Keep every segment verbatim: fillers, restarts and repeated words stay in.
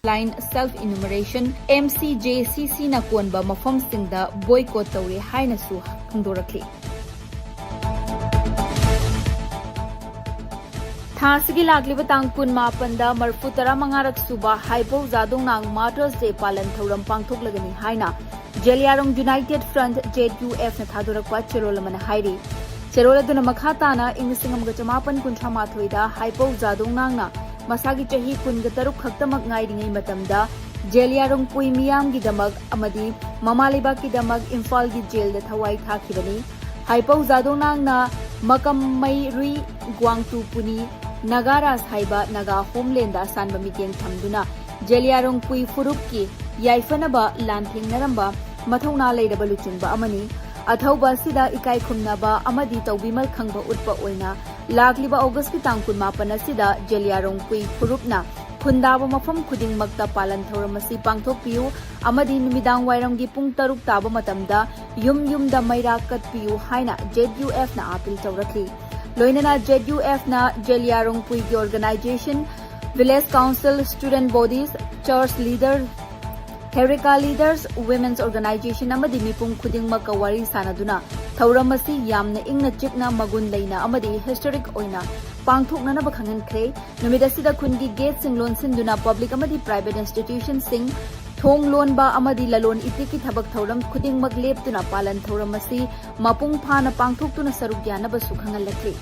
Online Self Enumeration, M C J C C ꯅ ꯀꯣꯟꯕ ꯃꯐꯝꯁꯤꯡꯗ boycott ꯇꯧꯔꯦ ꯍꯥꯏꯅꯁꯨ ꯐꯣꯡꯗꯣꯔꯛꯂꯤ꯫ ꯊꯥ ꯑꯁꯤꯒꯤ ꯂꯥꯛꯂꯤꯕ ꯇꯥꯡ ꯀꯨꯟꯃꯥꯄꯟꯗ ꯃꯔꯤꯐꯨ ꯇꯔꯥꯃꯉꯥꯔꯛ ꯁꯨꯕ ꯍꯥꯏꯄꯧ ꯖꯥꯗꯣꯡꯅꯥꯡ Martyrs Day ꯄꯥꯂꯟ ꯊꯧꯔꯝ ꯄꯥꯡꯊꯣꯛꯂꯒꯅꯤ ꯍꯥꯏꯅ Zeliangrong United Front, J U F ꯅ ꯊꯥꯗꯣꯔꯛꯄ ꯆꯦꯔꯣꯜ ꯑꯃꯅ ꯍꯥꯏꯔꯤ꯫ ꯆꯦꯔꯣꯜ ꯑꯗꯨꯅ ꯃꯈꯥ ꯇꯥꯅ ꯏꯪ ꯂꯤꯁꯤꯡ ꯑꯃꯒ ꯆꯃꯥꯄꯟ ꯀꯨꯟꯊ꯭ꯔꯥ ꯃꯥꯊꯣꯏꯗ ꯍꯥꯏꯄꯧ ꯖꯥꯗꯣꯡꯅꯥꯡꯅ ꯃꯁꯥꯒꯤ ꯆꯍꯤ ꯀꯨꯟꯒ ꯇꯔꯨꯛ ꯈꯛꯇꯃꯛ ꯉꯥꯏꯔꯤꯉꯩ ꯃꯇꯝꯗ ꯖꯦꯂꯤꯌꯥꯡꯔꯣꯡ ꯄꯨꯏ ꯃꯤꯌꯥꯝꯒꯤꯗꯃꯛ ꯑꯃꯗꯤ ꯃꯃꯥ ꯂꯩꯕꯥꯛꯀꯤꯗꯃꯛ ꯏꯝꯐꯥꯜꯒꯤ ꯖꯦꯜꯗ ꯊꯋꯥꯏ ꯊꯥꯈꯤꯕꯅꯤ꯫ ꯍꯥꯏꯄꯧ ꯖꯥꯗꯣꯡꯅꯥꯡꯅ ꯃꯀꯝꯃꯩꯔꯨꯏ ꯒ꯭ꯋꯥꯡꯇꯨ ꯄꯨꯅꯤ ꯅꯥꯒꯥ ꯔꯥꯖ ꯍꯥꯏꯕ ꯅꯥꯒꯥ ꯍꯣꯝꯂꯦꯟꯗ ꯑꯁꯥꯟꯕ ꯃꯤꯠꯌꯦꯡ ꯊꯝꯗꯨꯅ ꯖꯦꯂꯤꯌꯥꯡꯔꯣꯡ ꯄꯨꯏ ꯐꯨꯔꯨꯞꯀꯤ ꯌꯥꯏꯐꯅꯕ ꯂꯥꯟꯊꯦꯡꯅꯔꯝꯕ ꯃꯊꯧꯅꯥ ꯂꯩꯔꯕ ꯂꯨꯆꯤꯡꯕ ꯑꯃꯅꯤ꯫ ꯑꯊꯧꯕ ꯑꯁꯤꯗ ꯏꯀꯥꯏ ꯈꯨꯝꯅꯕ ꯑꯃꯗꯤ ꯇꯧꯕꯤꯃꯜ ꯈꯪꯕ ꯎꯠꯄ ꯑꯣꯏꯅ ꯂꯥꯛꯂꯤꯕ ꯑꯣꯒꯁꯀꯤ ꯇꯥꯡ ꯀꯨꯟꯃꯥꯄꯟ ꯑꯁꯤꯗ ꯖꯦꯂꯤꯌꯥꯡꯔꯣꯡ ꯄꯨꯏ ꯐꯨꯔꯨꯞꯅ ꯈꯨꯟꯗꯥꯕ ꯃꯐꯝ ꯈꯨꯗꯤꯡꯃꯛꯇ ꯄꯥꯂꯟ ꯊꯧꯔꯝ ꯑꯁꯤ ꯄꯥꯡꯊꯣꯛꯄꯤꯌꯨ ꯑꯃꯗꯤ ꯅꯨꯃꯤꯗꯥꯡ ꯋꯥꯏꯔꯝꯒꯤ ꯄꯨꯡ ꯇꯔꯨꯛ ꯇꯥꯕ ꯃꯇꯝꯗ ꯌꯨꯝ ꯌꯨꯝꯗ ꯃꯩꯔꯥ ꯀꯠꯄꯤꯌꯨ ꯍꯥꯏꯅ J U F ꯅ appeal ꯇꯧꯔꯛꯂꯤ꯫ ꯂꯣꯏꯅꯅ J U F ꯅ Zeliangrong ꯄꯨꯏꯒꯤ organization, village council, student bodies, church leader, Hereka leaders, women's organization ꯑꯃꯗꯤ ꯃꯤꯄꯨꯝ ꯈꯨꯗꯤꯡꯃꯛꯀ ꯋꯥꯔꯤ ꯁꯥꯅꯗꯨꯅ ꯊꯧꯔꯝ ꯑꯁꯤ ꯌꯥꯝꯅ ꯏꯪꯅ ꯆꯤꯛꯅ, ꯃꯒꯨꯟ ꯂꯩꯅ ꯑꯃꯗꯤ historic ꯑꯣꯏꯅ ꯄꯥꯡꯊꯣꯛꯅꯅꯕ ꯈꯪꯍꯟꯈ꯭ꯔꯦ꯫ ꯅꯨꯃꯤꯠ ꯑꯁꯤꯗ ꯈꯨꯟꯒꯤ gateꯁꯤꯡ ꯂꯣꯟꯁꯤꯟꯗꯨꯅ public ꯑꯃꯗꯤ private institutionꯁꯤꯡ ꯊꯣꯡ ꯂꯣꯟꯕ ꯑꯃꯗꯤ ꯂꯂꯣꯟ ꯏꯇꯤꯛꯀꯤ ꯊꯕꯛ ꯊꯧꯔꯝ ꯈꯨꯗꯤꯡꯃꯛ ꯂꯦꯞꯇꯨꯅ ꯄꯥꯂꯟ ꯊꯧꯔꯝ ꯑꯁꯤ ꯃꯄꯨꯡ ꯐꯥꯅ ꯄꯥꯡꯊꯣꯛꯇꯨꯅ ꯁꯔꯨꯛ ꯌꯥꯅꯕꯁꯨ ꯈꯪꯍꯜꯂꯛꯂꯤ꯫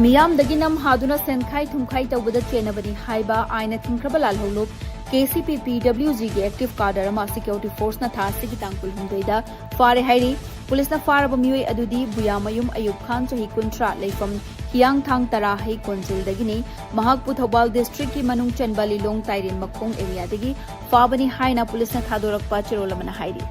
ꯃꯤꯌꯥꯝꯗꯒꯤ ꯅꯝ ꯍꯥꯗꯨꯅ ꯁꯦꯟꯈꯥꯏ ꯊꯨꯝꯈꯥꯏ ꯇꯧꯕꯗ ꯆꯦꯟꯅꯕꯅꯤ ꯍꯥꯏꯕ ꯑꯥꯏꯟꯅ ꯊꯤꯡꯈ꯭ꯔꯕ ꯂꯥꯜꯍꯧꯂꯨꯞ K C P P W Gꯒꯤ active cadre ꯑꯃ security forceꯅ ꯊꯥ ꯑꯁꯤꯒꯤ ꯇꯥꯡ ꯀꯨꯟꯍꯨꯝꯗꯣꯏꯗ ꯐꯥꯔꯦ ꯍꯥꯏꯔꯤ꯫ ꯄꯨꯂꯤꯁꯅ ꯐꯥꯔꯕ ꯃꯤꯑꯣꯏ ꯑꯗꯨꯗꯤ ꯕꯨꯌꯥꯃꯌꯨꯝ ꯑꯌꯨꯕ ꯈꯥꯟ, ꯆꯍꯤ ꯀꯨꯟꯊ꯭ꯔꯥ, ꯂꯩꯐꯝ ꯍꯤꯌꯥꯡꯊꯥꯡ ꯇꯔꯥꯍꯩ ꯀꯣꯟꯖꯤꯜꯗꯒꯤꯅꯤ꯫ ꯃꯍꯥꯛꯄꯨ ꯊꯧꯕꯥꯜ districtꯀꯤ ꯃꯅꯨꯡ ꯆꯟꯕ ꯂꯤꯂꯣꯡ ꯇꯥꯏꯔꯦꯟ ꯃꯈꯣꯡ areaꯗꯒꯤ ꯐꯥꯕꯅꯤ ꯍꯥꯏꯅ ꯄꯨꯂꯤꯁꯅ ꯊꯥꯗꯣꯔꯛꯄ ꯆꯦꯔꯣꯜ ꯑꯃꯅ ꯍꯥꯏꯔꯤ꯫